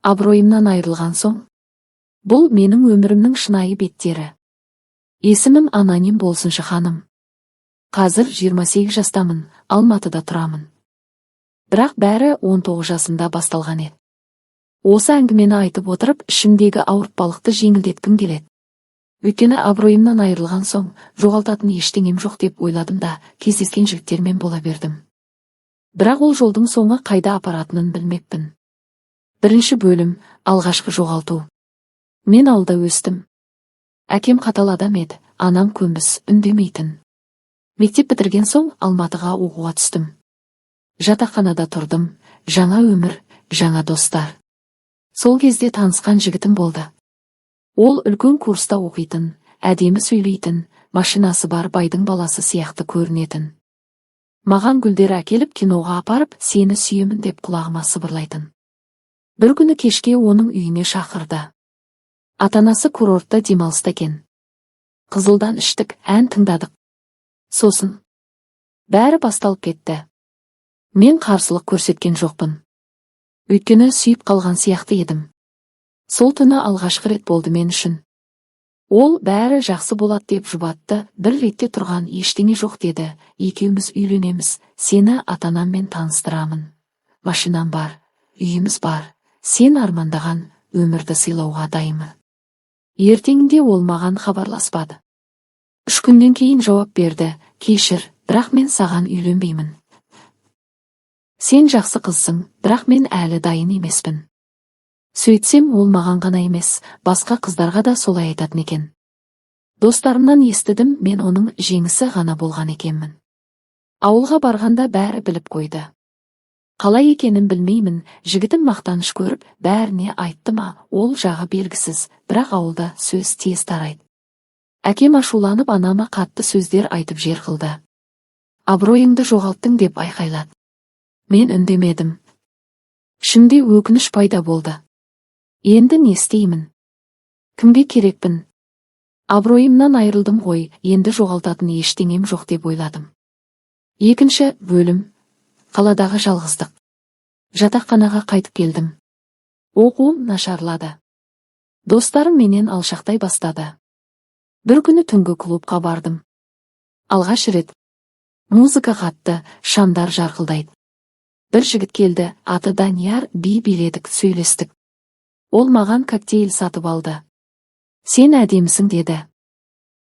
Абыройымнан айырылған соң. Бұл менің өмірімнің шынайы беттері. Есімім аноним болсыншы, ханым. Қазір 28 жастамын, Алматыда тұрамын. Бірақ бәрі 19 жасымда басталған еді. Осы әңгімені айтып отырып, ішімдегі ауыртпалықты жеңілдеткім келеді. Өйткені абыройымнан айырылған соң, жоғалтатын ештеңем жоқ деп ойладым да, кездескен жігіттермен бола бердім. Бірақ ол жолдың соңы қайда апаратынын білмеппін. Бірінші бөлім: алғашқы жоғалту. Мен ауылда өстім. Әкем қатал адам еді, анам көнбіс, үндемейтін. Мектеп бітірген соң Алматыға оқуға түстім. Жатақханада тұрдым, жаңа өмір, жаңа достар. Сол кезде танысқан жігітім болды. Ол үлкен курста оқитын, әдемі сөйлейтін, машинасы бар байдың баласы сияқты көрінетін. Маған гүлдер әкеліп, киноға апарып, «Сені сүйемін» деп құлағыма сыбырлайтын. Бір күні кешке оның үйіне шақырды. Ата-анасы курортта демалыста екен. Қызылдан іштік, ән тыңдадық. Сосын бәрі басталып кетті. Мен қарсылық көрсеткен жоқпын. Өйткені сүйіп қалған сияқты едім. Сол түні алғашқы рет болды мен үшін. Ол бәрі жақсы болады деп жұбатты, бір ретте тұрған ештеңе жоқ деді, екеуміз үйленеміз, сені ата-анаммен таныстырамын. Машинам бар, үйіміз бар, сен армандаған өмірді сыйлауға дайынмын. Ертеңінде ол маған хабарласпады. 3 күннен кейін жауап берді: «Кешір, бірақ мен саған үйленбеймін. Сен жақсы қызсың, бірақ мен әлі дайын емеспін». Сөйтсем, ол маған ғана емес, басқа қыздарға да солай айтатын екен. Достарымнан естідім, мен оның жеңісі ғана болған екенмін. Ауылға барғанда бәрі біліп қойды. Қалай екенін білмеймін, жігітім мақтаныш көріп, бәріне айтты ма, ол жағы белгісіз, бірақ ауылда сөз тез тарайды. Әкем ашуланып, анама қатты сөздер айтып жер қылды. «Абыройыңды жоғалттың» деп айқайлады. Мен үндемедім. Ішімде өкініш пайда болды. Енді не істеймін? Кімге керекпін? Абыройымнан айырылдым ғой, енді жоғалтатын ештеңем жоқ деп ойладым. Екінші бөлім: қаладағы жалғыздық. Жатақханаға қайтып келдім. Оқуым нашарлады. Достарым менен алшақтай бастады. Бір күні түнгі клубқа бардым. Алғаш рет. Музыка қатты, шамдар жарқылдайды. Бір жігіт келді, аты Данияр, би биледік, сөйлестік. Ол маған коктейль сатып алды. «Сен әдемісің» деді.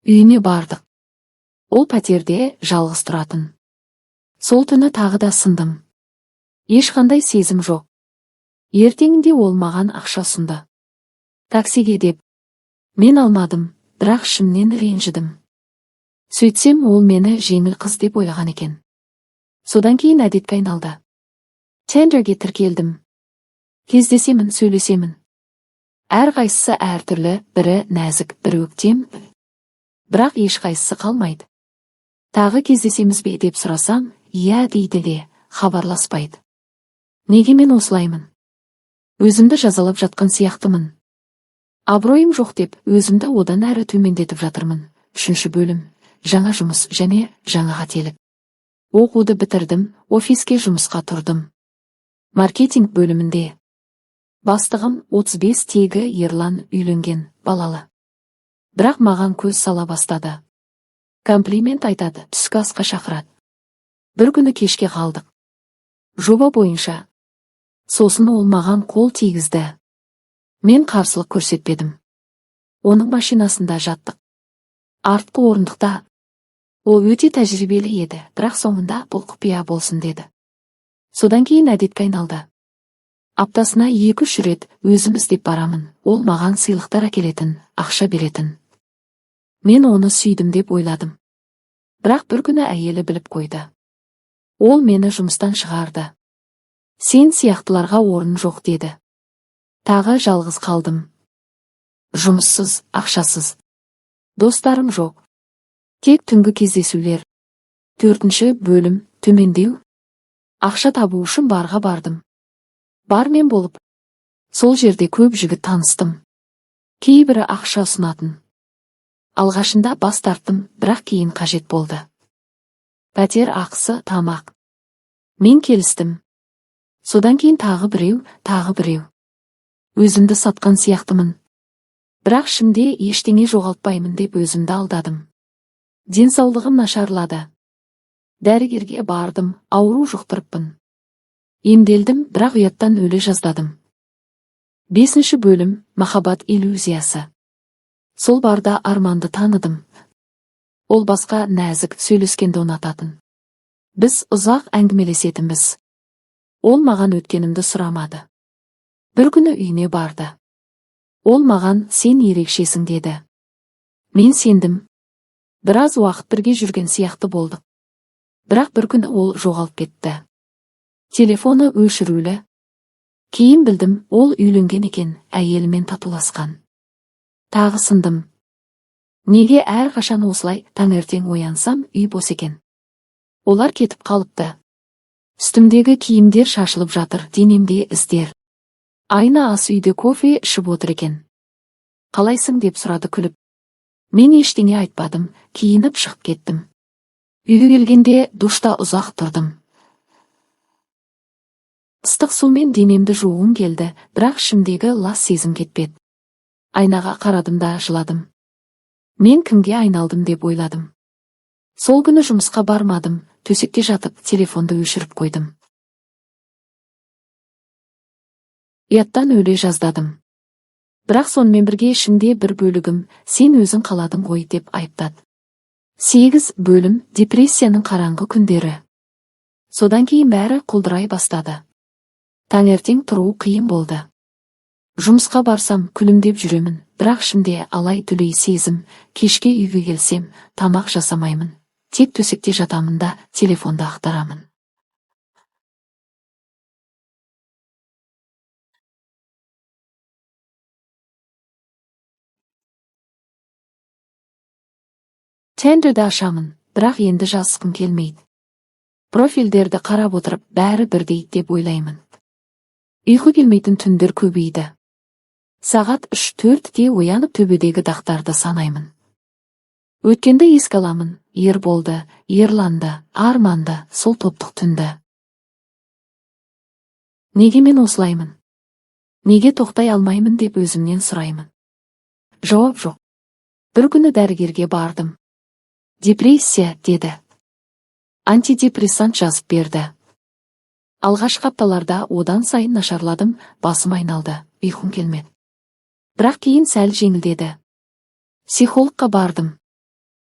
Үйіне бардық. Ол пәтерде жалғыз тұратын. Сол түні тағы да сындым. Ешқандай сезім жоқ. Ертеңінде ол маған ақша ұсынды. Таксиге деп. Мен алмадым, бірақ ішімнен ренжідім. Сөйтсем, ол мені жеңіл қыз деп ойлаған екен. Содан кейін әдетке айналды. Тиндерге тіркелдім. Кездесемін, сөйлесемін. Әрқайсысы әртүрлі, бірі нәзік, бірі өктем. Бірақ ешқайсысы қалмайды. Тағы кездесеміз бе деп сұрасам, иә дейді де, хабарласпайды. Неге мен осылаймын? Өзімді жазалап жатқан сияқтымын. Абыройым жоқ деп, өзімді одан әрі төмендетіп жатырмын. Үшінші бөлім: жаңа жұмыс және жаңа қателік. Оқуды бітірдім, офиске жұмысқа тұрдым. Маркетинг бөлімінде. Бастығым 35 тегі Ерлан, үйленген, балалы. Бірақ маған көз сала бастады. Комплимент айтады, түскі асқа шақырады. Бір күні кешке қалдық. Жоба бойынша. Сосын ол маған қол тигізді. Мен қарсылық көрсетпедім. Оның машинасында жаттық. Артқы орындықта. Ол өте тәжірибелі еді, бірақ соңында «Бұл құпия болсын» деді. Содан кейін әдетке айналды. Аптасына екі-үш рет өзім іздеп барамын. Ол маған сыйлықтар әкелетін, ақша беретін. Мен оны сүйдім деп ойладым. Бірақ бір күні әйелі біліп қойды. Ол мені жұмыстан шығарды. «Сен сияқтыларға орын жоқ» деді. Тағы жалғыз қалдым. Жұмыссыз, ақшасыз. Достарым жоқ. Тек түнгі кездесулер. Төртінші бөлім: төмендеу. Ақша табу үшін барға бардым. Бармен болып. Сол жерде көп жігіт таныстым. Кейбірі ақша ұсынатын. Алғашында бас тарттым, бірақ кейін қажет болды. Пәтер ақысы, тамақ. Мен келістім. Содан кейін тағы біреу, тағы біреу. Өзімді сатқан сияқтымын. Бірақ ішімде ештеңе жоғалтпаймын деп өзімді алдадым. Денсаулығым нашарлады. Дәрігерге бардым, ауру жұқтырыппын. Емделдім, бірақ ұяттан өле жаздадым. 5 бөлім. Махаббат иллюзиясы. Сол барда Арманды таныдым. Ол басқа, нәзік, сөйлескенді ұнататын. Біз ұзақ әңгімелесетінбіз. Ол маған өткенімді сұрамады. Бір күні үйіне барды. Ол маған сен ерекшесің деді. Мен сендім. Біраз уақыт бірге жүрген сияқты болдық. Бірақ бір күні ол жоғалып кетті. Телефоны өшірулі. Кейін білдім, ол үйленген екен, әйелімен татуласқан. Тағы сындым. Неге әрқашан осылай? Таңертең оянсам, үй бос екен. Олар кетіп қалыпты. Үстімдегі киімдер шашылып жатыр, денемде іздер. Айна ас үйде кофе ішіп отыр екен. Қалайсың деп сұрады күліп. Мен ештеңе айтпадым, киініп шығып кеттім. Үйге келгенде душта ұзақ тұрдым. Ыстық сумен денемді жуғым келді, бірақ ішімдегі лас сезім кетпеді. Айнаға қарадым да жыладым. Мен кімге айналдым деп ойладым. Сол күні жұмысқа бармадым, төсекте жатып телефонды өшіріп қойдым. Ұяттан өле жаздадым. Бірақ сонымен бірге ішімде бір бөлігім сен өзің қаладың ғой деп айыптады. 8 бөлім. Депрессияның қараңғы күндері. Содан кейін бәрі құлдырай бастады. Таңертең тұру қиын болды. Жұмысқа барсам күлімдеп жүремін, бірақ ішімде алай-түлей сезім. Кешке үйге келсем, тамақ жасамаймын. Тек төсекте жатамын да телефонды ақтарамын. Тендерді ашамын, бірақ енді жазғым келмейді. Профильдерді қарап отырып, бәрі бірдей деп ойлаймын. Ұйқы келмейтін түндер көбейді. Сағат 3-4-те оянып төбедегі дақтарды санаймын. Өткенді еске аламын, Ерболды, Ерланды, Арманды, сол топтық түнді. Неге мен осылаймын? Неге тоқтай алмаймын деп өзімнен сұраймын. Жауап жоқ. Бір күні дәрігерге бардым. Депрессия деді. Антидепрессант жазып берді. Алғашқы апталарда одан сайын нашарладым, басым айналды, ұйқым келмеді. Бірақ кейін сәл жеңілдеді. Психологқа бардым.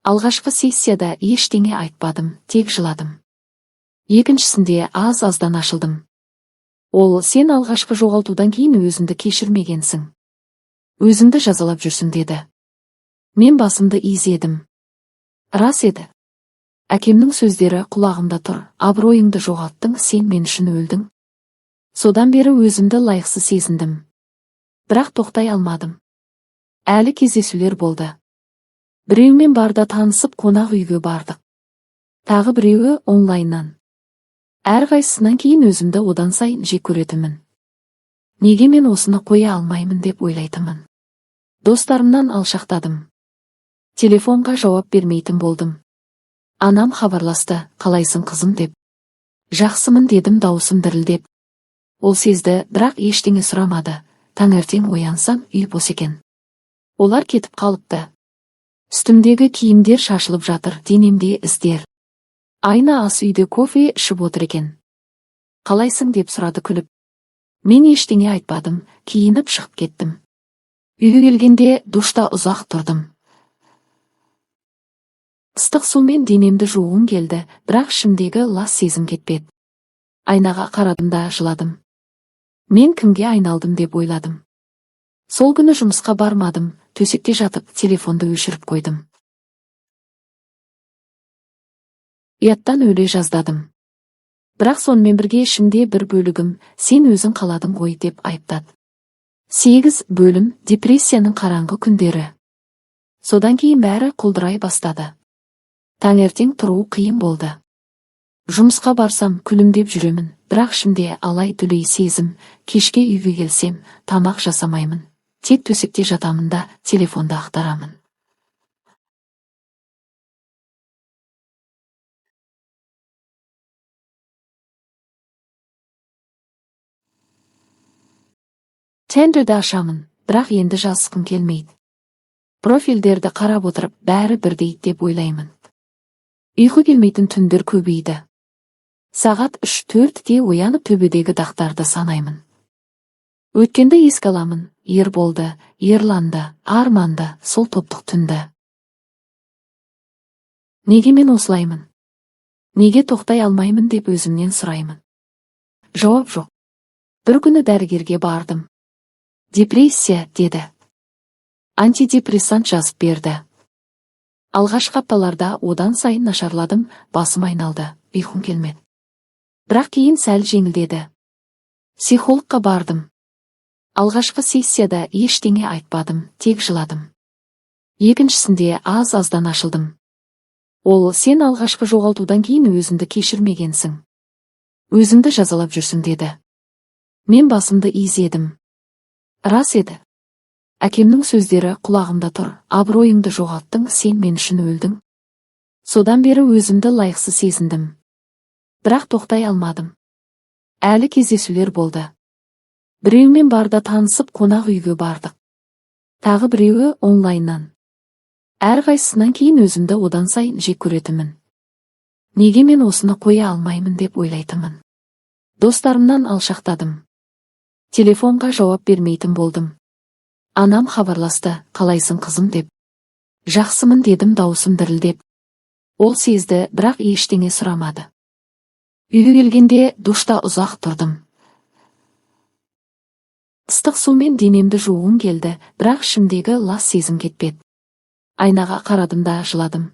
Алғашқы сессияда ештеңе айтпадым, тек жыладым. Екіншісінде аз-аздан ашылдым. Ол сен алғашқы жоғалтудан кейін өзіңді кешірмегенсің. Өзіңді жазалап жүрсің деді. Мен басымды изедім. Рас еді. Әкемнің сөздері құлағымда тұр. Абыройыңды жоғалттың, сен мен үшін өлдің. Содан бері өзімді лайықсыз сезіндім. Бірақ тоқтай алмадым. Әлі кездесулер болды. Біреумен барда танысып қонақ үйге бардық. Тағы біреуі онлайннан. Әрқайсысынан кейін өзімді одан сайын жек көретінмін. Неге мен осыны қоя алмаймын деп ойлайтынмын. Достарымнан алшақтадым. Телефонға жауап бермейтін болдым. Анам хабарласты, қалайсың қызым деп. Жақсымын дедім дауысым дірілдеп. Ол сезді, бірақ ештеңе сұрамады. Таңертең оянсам, үй бос екен. Олар кетіп қалыпты. Үстімдегі киімдер шашылып жатыр, денемде іздер. Айна ас үйде кофе ішіп отыр екен. Қалайсың деп сұрады күліп. Мен ештеңе айтпадым, киініп шығып кеттім. Үйге келгенде душта ұзақ тұрдым. Ыстық сумен денемді жуғым келді, бірақ ішімдегі лас сезім кетпеді. Айнаға қарадым да жыладым. Мен кімге айналдым деп ойладым. Сол күні жұмысқа бармадым, төсекте жатып телефонды өшіріп қойдым. Ұяттан өле жаздадым. Бірақ сонымен бірге ішімде бір бөлігім сен өзің қаладың ғой деп айыптады. 8 бөлім. Депрессияның қараңғы күндері. Содан кейін бәрі құлдырай бастады. Таңертең тұру қиын болды. Жұмысқа барсам күлімдеп жүремін, бірақ ішімде алай-түлей сезім. Кешке үйге келсем, тамақ жасамаймын. Тек төсекте жатамын да телефонды ақтарамын. Тиндерді ашамын, бірақ енді жазысқым келмейді. Профильдерді қарап отырып, бәрі бірдей деп ойлаймын. Ұйқы келмейтін түндер көбейді. Сағат 3-4-те оянып, төбедегі дақтарды санаймын. Өткенді еске аламын: Ерболды, Ерланды, Арманды, сол топтық түнді. Неге мен осылаймын? Неге тоқтай алмаймын деп өзімнен сұраймын. Жауап жоқ. Бір күні дәрігерге бардым. Депрессия деді. Антидепрессант жазып берді. Алғашқы апталарда одан сайын нашарладым, басым айналды, ұйқым келмеді. Бірақ кейін сәл жеңілдеді. Психологқа бардым. Алғашқы сессияда ештеңе айтпадым, тек жыладым. Екіншісінде аз-аздан ашылдым. Ол: «Сен алғашқы жоғалтудан кейін өзіңді кешірмегенсің. Өзіңді жазалап жүрсің», – деді. Мен басымды изедім. Рас еді. Әкемнің сөздері құлағымда тұр: «Абыройыңды жоғалттың, сен мен үшін өлдің». Содан бері өзімді лайықсыз сезіндім. Бірақ тоқтай алмадым. Әлі кездесулер болды. Біреумен барда танысып, қонақ үйге бардық. Тағы біреуі онлайннан. Әрқайсысынан кейін өзімді одан сайын жек көретінмін. Неге мен осыны қоя алмаймын деп ойлайтынмын. Достарымнан алшақтадым. Телефонға жауап бермейтін болдым. Анам хабарласты, «Қалайсың, қызым?» деп. «Жақсымын», – дедім дауысым дірілдеп. Ол сезді, бірақ ештеңе сұрамады. Үйге келгенде душта ұзақ тұрдым. Ыстық сумен денемді жуғым келді, бірақ ішімдегі лас сезім кетпеді. Айнаға қарадым да жыладым.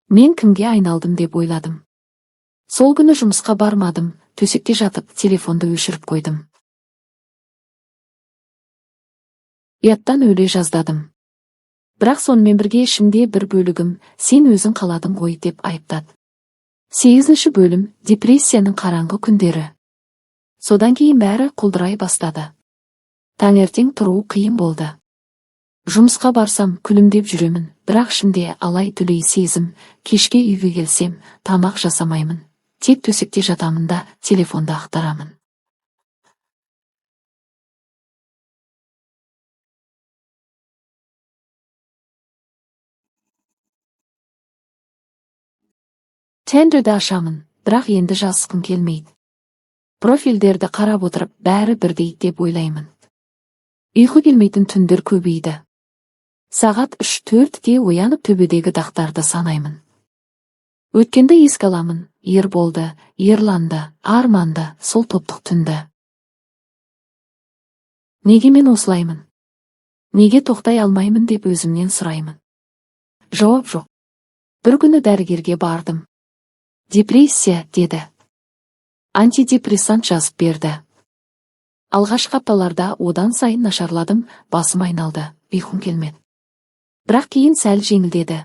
Мен кімге айналдым деп ойладым. Сол күні жұмысқа бармадым, төсекте жатып телефонды өшіріп қойдым. Ұяттан өле жаздадым. Бірақ сонымен бірге ішімде бір бөлігім «Сен өзің қаладың ғой» деп айыптады. Сегізінші бөлім. Депрессияның қараңғы күндері. Содан кейін бәрі құлдырай бастады. Таңертең тұру қиын болды. Жұмысқа барсам, күлімдеп жүремін, бірақ ішімде алай-түлей сезім. Кешке үйге келсем, тамақ жасамаймын. Тек төсекте жатамын да телефонды ақтарамын. Тиндерді ашамын, бірақ енді жазысқым келмейді. Профильдерді қарап отырып, бәрі бірдей деп ойлаймын. Ұйқы келмейтін түндер көбейді. Сағат 3-4-те оянып, төбедегі дақтарды санаймын. Өткенді еске аламын: Ерболды, Ерланды, Арманды, сол топтық түнді. Неге мен осылаймын? Неге тоқтай алмаймын деп өзімнен сұраймын. Жауап жоқ. Бір күні дәрігерге бардым. Депрессия деді. Антидепрессант жазып берді. Алғашқы апталарда одан сайын нашарладым, басым айналды, ұйқым келмеді. Бірақ кейін сәл жеңілдеді.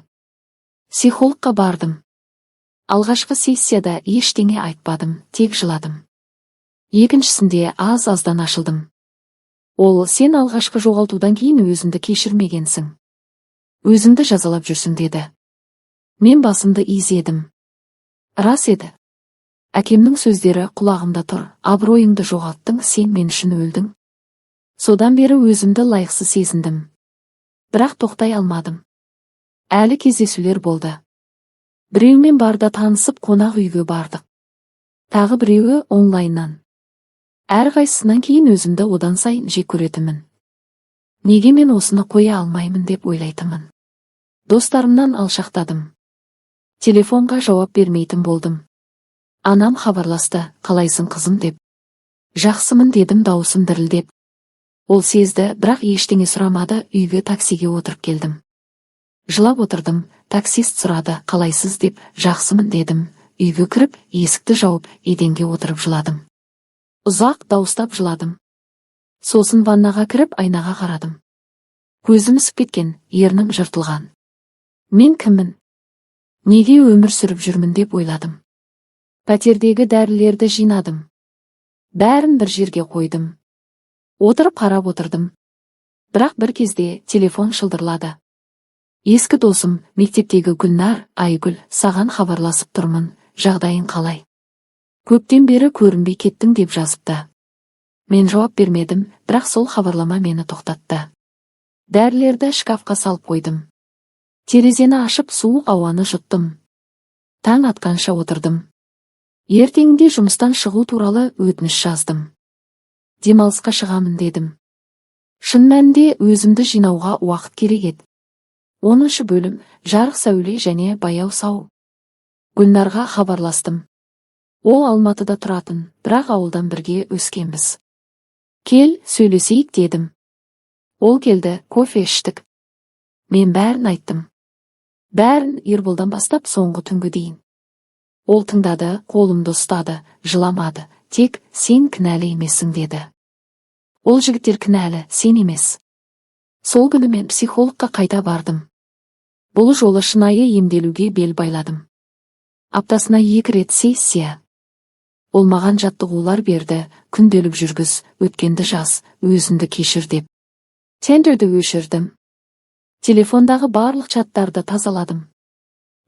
Психологқа бардым. Алғашқы сессияда ештеңе айтпадым, тек жыладым. Екіншісінде аз-аздан ашылдым. Ол: «Сен алғашқы жоғалтудан кейін өзіңді кешірмегенсің. Өзіңді жазалап жүрсің», – деді. Мен басымды изедім. Рас еді. Әкемнің сөздері құлағымда тұр: «Абыройыңды жоғалттың, сен мен үшін өлдің». Содан бері өзімді лайықсыз сезіндім. Бірақ тоқтай алмадым. Әлі кездесулер болды. Біреумен барда танысып, қонақ үйге бардық. Тағы біреуі онлайннан. Әрқайсысынан кейін өзімді одан сайын жек көретінмін. Неге мен осыны қоя алмаймын деп ойлайтынмын. Достарымнан алшақтадым. Телефонға жауап бермейтін болдым. Анам хабарласты, «Қалайсың, қызым?» деп. «Жақсымын», – дедім дауысым дірілдеп. Ол сезді, бірақ ештеңе сұрамады. Үйге таксиге отырып келдім. Жылап отырдым. Таксист сұрады, «Қалайсыз?» деп. «Жақсымын», – дедім. Үйге кіріп, есікті жауып, еденге отырып жыладым. Ұзақ дауыстап жыладым. Сосын ваннаға кіріп, айнаға қарадым. Көзім ісіп кеткен, ернім жыртылған. Мен кіммін? Неге өмір сүріп жүрмін деп ойладым. Пәтердегі дәрілерді жинадым. Бәрін бір жерге қойдым. Отырып қарап отырдым. Бірақ бір кезде телефон шылдырлады. Ескі досым, мектептегі Гүлнар: «Айгүл, саған хабарласып тұрмын, жағдайың қалай? Көптен бері көрінбей кеттің», – деп жазыпты. Мен жауап бермедім, бірақ сол хабарлама мені тоқтатты. Дәрілерді шкафқа салып қойдым. Терезені ашып, суық ауаны жұттым. Таң атқанша отырдым. Ертеңінде жұмыстан шығу туралы өтініш жаздым. Демалысқа шығамын дедім. Шын мәнінде өзімді жинауға уақыт керек еді. 10-шы бөлім. Жарық сәуле және баяу сау. Гүлнарға хабарластым. Ол Алматыда тұратын, бірақ ауылдан, бірге өскенбіз. «Кел, сөйлесейік», — дедім. Ол келді, кофе іштік. Мен бәрін айттым. Бәрін, Ерболдан бастап соңғы түнгі дейін. Ол тыңдады, қолымды ұстады, жыламады, тек «Сен кінәлі емессің», — деді. «Ол жігіттер кінәлі, сен емес». Сол күні мен психологқа қайта бардым. Бұл жолы шынайы емделуге бел байладым. Аптасына екі рет сессия. Ол маған жаттығулар берді: күнделік жүргіз, өткенді жаз, өзіңді кешір деп. Тиндерді өшірдім. Телефондағы барлық чаттарды тазаладым.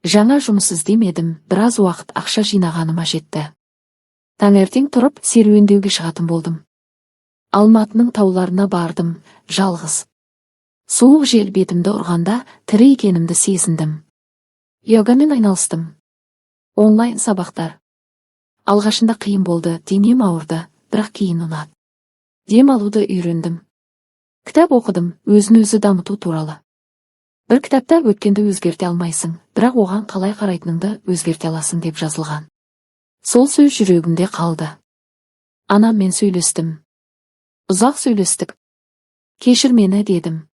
Жаңа жұмыс іздемедім, біраз уақыт ақша жинағаныма жетті. Таңертең тұрып, серуендеуге шығатын болдым. Алматының тауларына бардым, жалғыз. Суық жел бетімді ұрғанда, тірі екенімді сезіндім. Йогамен айналыстым. Онлайн сабақтар. Алғашында қиын болды, денем ауырды, бірақ кейін ұнады. Дем алуды үйрендім. Кітап оқыдым, өзін өзі дамыту туралы. Бір кітапта «Өткенді өзгерте алмайсың, бірақ оған қалай қарайтыныңды өзгерте аласың» деп жазылған. Сол сөз жүрегімде қалды. Анаммен сөйлестім. Ұзақ сөйлестік. «Кешір мені», — дедім.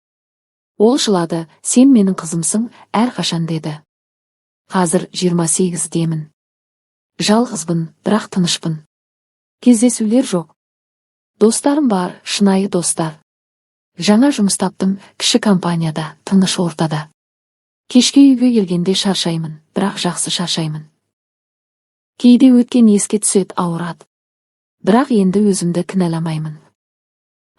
Ол жылады, «Сен менің қызымсың, әрқашан», — деді. Қазір 28-демін. Жалғызбын, бірақ тынышпын. Кездесулер жоқ. Достарым бар, шынайы достар. Жаңа жұмыс таптым, кіші компанияда, тыныш ортада. Кешке үйге келгенде шаршаймын, бірақ жақсы шаршаймын. Кейде өткен еске түседі, ауырады. Бірақ енді өзімді кінәламаймын.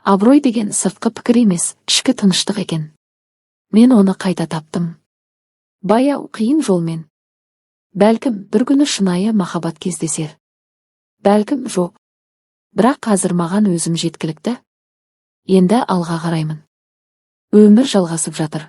Абырой деген сыртқы пікір емес, ішкі тыныштық екен. Мен оны қайта таптым. Баяу, қиын жолмен. Бәлкім, бір күні шынайы махаббат кездесер. Бәлкім, жоқ. Бірақ қазір маған өзім жеткілікті. Енді алға қараймын. Өмір жалғасып жатыр.